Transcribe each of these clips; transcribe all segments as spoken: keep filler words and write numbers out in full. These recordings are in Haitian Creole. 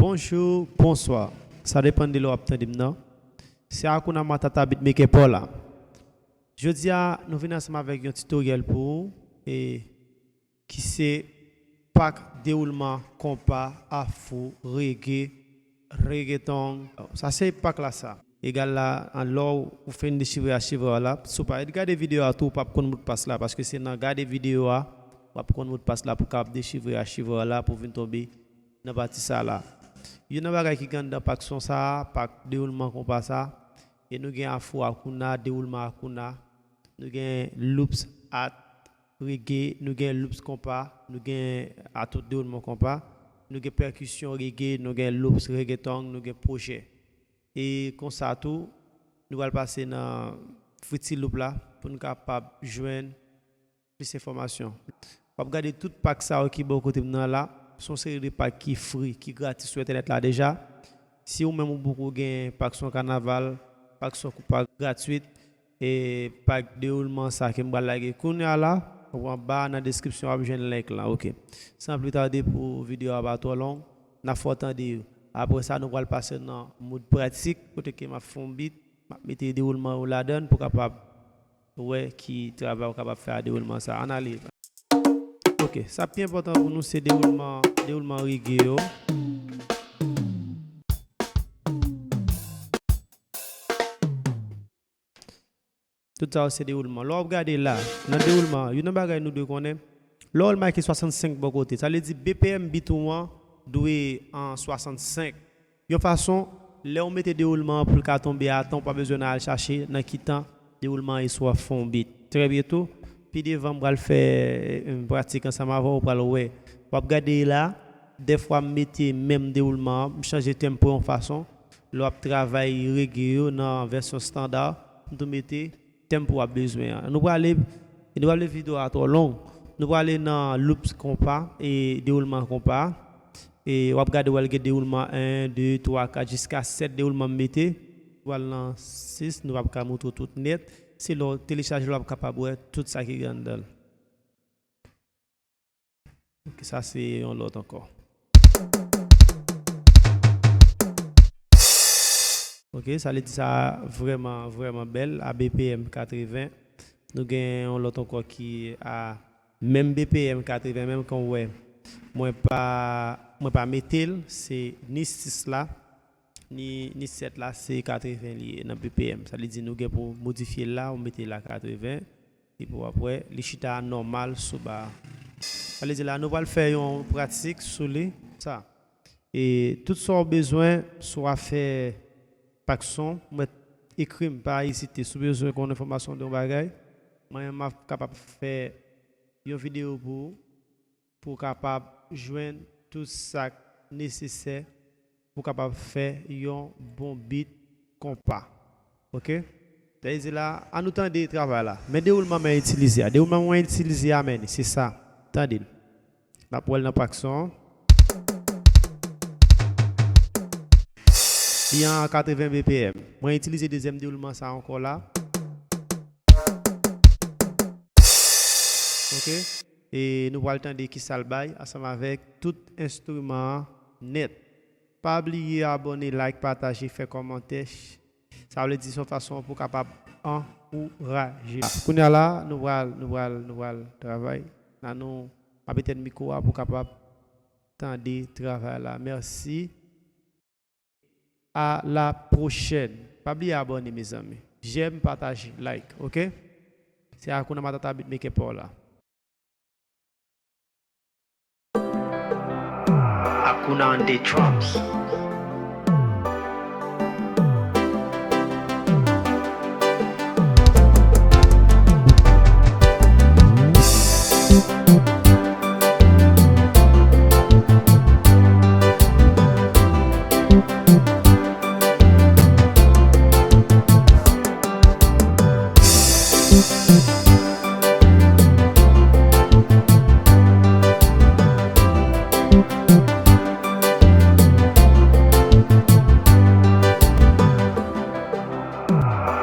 Bonjou, bonswa. Sa depann de lè w ap tande m nan. Se Hakuna Matata beatmaker pa w la. Jodi a, nou vin ansanm avèk yon titoryèl pou ou, e ki se pak dewoulman konpa, afro, reggae, reggaeton. Sa se pak la sa. Egal la, an lè w fin dechifre achivwa la, si w pa ret gade videyo a tou, w p ap konn modpas la, paske se nan gade videyo a, w ap konn modpas la pou w kapab dechifre achivwa la, pou w vin tonbe nan pati sa la. Youn nan bagay ki gen anndan pak son sa a, pak dewoulman konpa sa, e nou gen afro Hakuna, dewoulman Hakuna, nou gen loops at reggae, nou gen loops konpa, nou gen atout dewoulman konpa, nou gen pèkisyon reggae, nou gen loops reggaeton, nou gen pwojè. E konsa tou, nou pral pase nan Fruity Loop la pou nou kapab jwenn plis enfòmasyon. W ap gade tout pak sa yo ki bò kote m nan la, se yon seri de pak ki free, ki gratis sou entènèt la deja. Si ou menm ou poko gen pak son kanaval, pak son konpa gratwit, e pak dewoulman sa ke m pral lage kounye a la, ou anba nan deskripsyon w ap jwenn link lan, oke. San pli tade pou videyo a pa twò long, n ap fè w tande yo. Apre sa, nou pral pase nan mood pratik, kote ke m ap fè yon beat, m ap mete dewoulman yo ladann pou kapab wè ki travay ou kapab fè a dewoulman sa. Ann ale. Oke, sa pi enpòtan pou nou se dewoulman, dewoulman reggae yo. Tout sa yo se dewoulman. Lè w ap gade la, nan dewoulman, youn nan bagay nou dwe konnen, lè w make swasannsenk bò kote, sa vle di B P M beat ou an dwe an swasannsenk. Yon fason, lè w mete dewoulman an pou l ka tonbe a tan, ou pa bezwen al chache nan ki tan dewoulman an ye sou w ap fè yon beat. Trè byento, pi devan m pral fè, eh, pratik ansanm avè w, ou pral wè. W ap gade la, dèfwa m mete menm dewoulman an, m chanje tempo yon fason. Lè w ap travay reggae yo nan vèsyon estanda, m tou mete tempo w ap bezwen an. Nou prale, nou prale videyo a twò long. Nou prale nan loops konpa e dewoulman konpa. E w ap gade w al gen dewoulman en, de, twa, kat, jiska sèt dewoulman m mete. W al nan sis, nou p ap ka montre w tout nèt. Se lè w telechaje l w ap kapab wè tout sa ki gen anndan l. Oke, sa se yon lòt ankò. Oke, sa vle di sa vrèman, vrèman bèl, a B P M katreven. Nou gen yon lòt ankò ki a menm B P M katreven, menm kan w wè. Mwen pa, mwen pa mete l, se ni sis la, ni, ni sèt la, se katreven li ye nan B P M. Sa vle di nou gen pou modifye l la, ou mete l a katreven. Epi w ap wè, li chita nòmal sou ba a. Sa vle di la, nou pral fè yon pratik sou li. Sa. E tout sa w bezwen sou afè pak son, ou mèt ekri m, pa ezite. Si w bezwen konn enfòmasyon de yon bagay, mwen menm m ap kapab fè yon videyo pou ou, pou w kapab jwenn tout sa k nesesè pou w kapab fè yon bon beat konpa. Oke? Sa vle di la, ann nou tande travay la. Men dewoulman mwen itilize a. Dewoulman mwen itilize a, men se sa. Tande l. N ap wè l nan pak son an. Li an katreven B P M. Mwen itilize dezyèm dewoulman sa ankò la. Oke? E nou pral tande ki sa l bay ansanm avèk tout enstriman an nèt. Pa bliye abòne, like, pataje, fè kòmantè. Sa vle di se yon fason pou kapab ankouraje. Kounye a la, nou pral, nou pral, nou pral travay. La nou, m ap etenn mikwo a pou kapab tande travay la. Mèsi. A la pwochèn. Pa bliye abòne, mezanmi. Jèm, pataje, like, oke? Se Hakuna Matata beatmaker pa w la. Hakuna on the drums.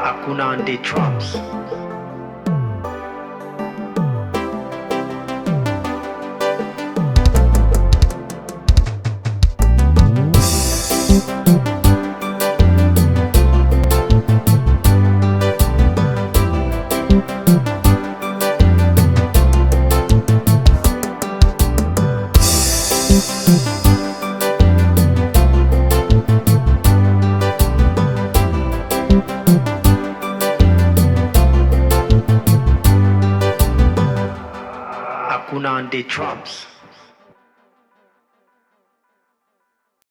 Hakuna on the drums. Akuna on the drums.